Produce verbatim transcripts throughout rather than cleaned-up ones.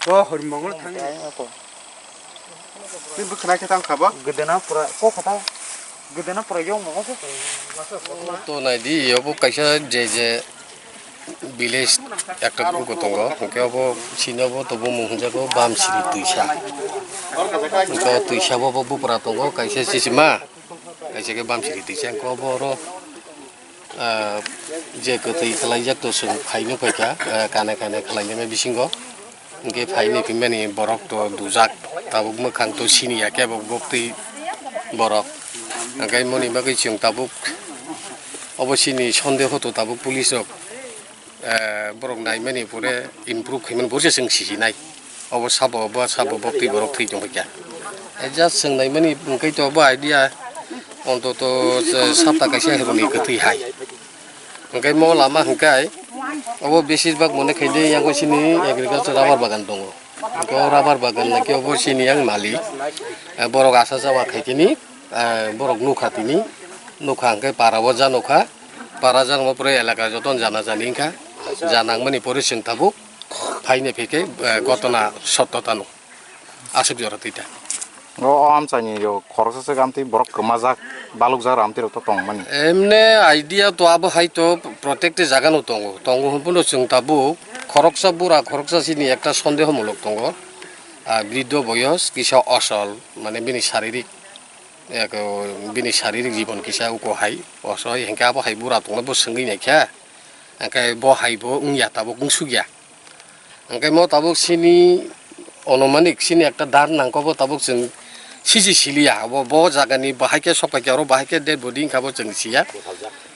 O hori mongol thang. Ni bwkhwnai khe tang khabo. Gedena pura ko khata. Gedena pura yong mo ko. To nai di, obo kaisa je je village ekta group tongo. Hwnkhe obo sini obo to bumung hwnjago Bamsiri Twisa. Hwnkhe o Twisa bo bo bupra tongo, kaisa sisima, kaisa khe Bamsiri Twisa. Hwnkhe obo oro, ah, je kwtwi khlaijak to chwng phaino phaikha, ah, kane kane khlainani bisingo. Hwnkhe phaini phimani borok to dujak, tabuk mwkhang to siniya kebo boktwi borok. Hwnkhe moni bagwi chwng tabuk obo sini sondeho to tabuk police rok, eh, borok naimani pore improve khaimani borokse chwng sijinai. Obo sabo, obo sabo boktwi borok thwi tongkha. Eh, just chwng naimani hwnkhe to obo idea ontoto, eh, sapta kaisa hironi kwtwi hai. Hwnkhe mo lama hwnkhe obo besibak mone khaide yang sini agriculture rubber bagan tongo. Hwnkhe o rubber bagan naki obo sini yang malik. Eh, borok asa jawa khaikini, eh, borok nukha tini. Nukha hwnkhe para o ja nukha. Para ja nukma pore elaka joto jana jani wngkha. Jana wngmani pore chwng tabuk phaini phikhe, eh, gotona sotto tano. Aswk jora twi ta. O, o amchaini rok khoroksa se amtwi borok kwmajak, balukjak rok amtwi rok to tongmani. Emne idea to abo hai to protected jaga no tongo. Tongo hwn phano chwng tabuk khoroksa bura khoroksa sini ekta sondeho mulok tongo. Ah, briddho boyos kisa osol, mane bini saririk, eko, bini saririk jibon kisa uko hai osoi, hwnkhe abo hai bura tongno bo swngwi naikha. Hwnkhe bo hai bo wngya tabuk wngsukya. Hwnkhe mo tabuk sini onomanik sini ekta dar nangkukgo tabuk chwng siji siliya. Abo bo jagani bahai khe sok paikha, oro bahai khe dead body wngkha bo chwng siya.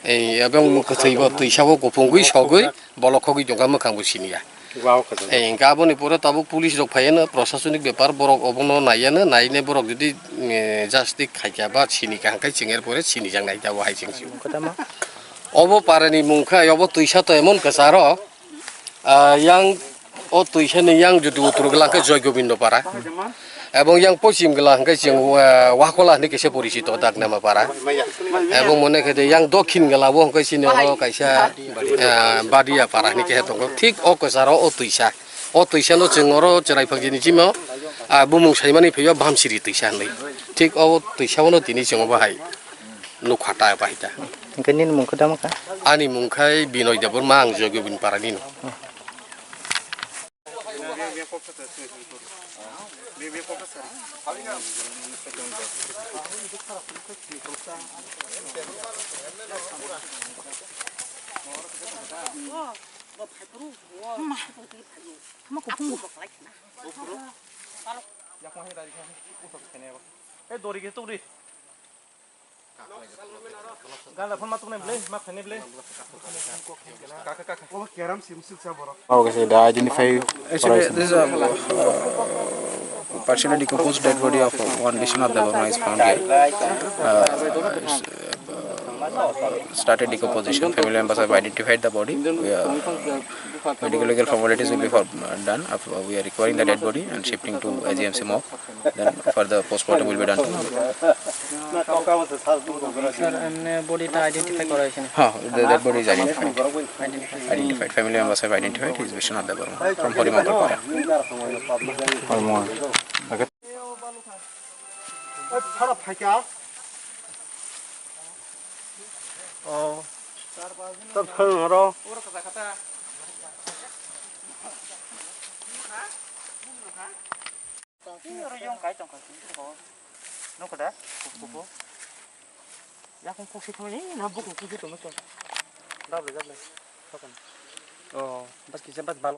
Ei, ebong kwthwi bo twi sabo kuphungwi sogwi bolok khogwi tongkha mwkhang bo siniya. Ei, hwnkhe aboni pore tabuk police rok phaiya no, prosasonik bepar borok obono naiya no, naine borok jodi, eh, justice khaikha ba sinikha hwnkhe chwng er pore sinijak nai tabuk hai chwng sio. Obo parani mung khe obo twisa to emon kwcharo. Ah, yang o twisa ni yang jodi uttor gela hwnkhe Joy Gobindo para. Ebong yang pochim gela hwnkhe chwng, ah, Wakola hinwi kisa porichito Daknama para. Ebong mone khe de yang dokhin gela bo hwnkhe chini oro kaisa, ah, Badia para hinwi khe tongo. Thik o kwcharo o twisa. O twisa no chwng oro chwrai phang jini chimo, ah, bumung saimani phaiyo Bamsiri twisa hinwi. Thik o twisa o no tini chwng obo hai nukha ta bahai ta. Hwnkhe nini mung khe tamo kha? Ani mung khai Binoy Debbarma, ang Joy Gobindo para nino. Hey, dori ke tuk di. Gana phone ma tuk nai ble, ma khainai ble. Kaka, kaka. Obo keram sim suk sa borok. Okay, so the identify. Actually, this is a, uh, partially decomposed dead body of one Biswanath Debbarma is found here. Uh, it's, uh, started decomposition. Family members have identified the body. We are, medical legal formalities will be for, uh, done. Uh, we are recovering the dead body and shifting to A G M C morgue. Then further postmortem will be done tomorrow. Sir, এমনি বডিটা আইডেন্টিফাই করা হয়েছে না? হ্যাঁ, the dead body is identified. Identified. Family members have identified, he is Biswanath Debbarma from Horimongol Para. Horimongol. Okay. Oh. Tongkhe oro yong kai tongkha khe ko. Nokho da? Kuku. Yakung kok si thangni na bukung kuku tongma tong. Dable dable. Thokon. Oh, bas kisa bas bal.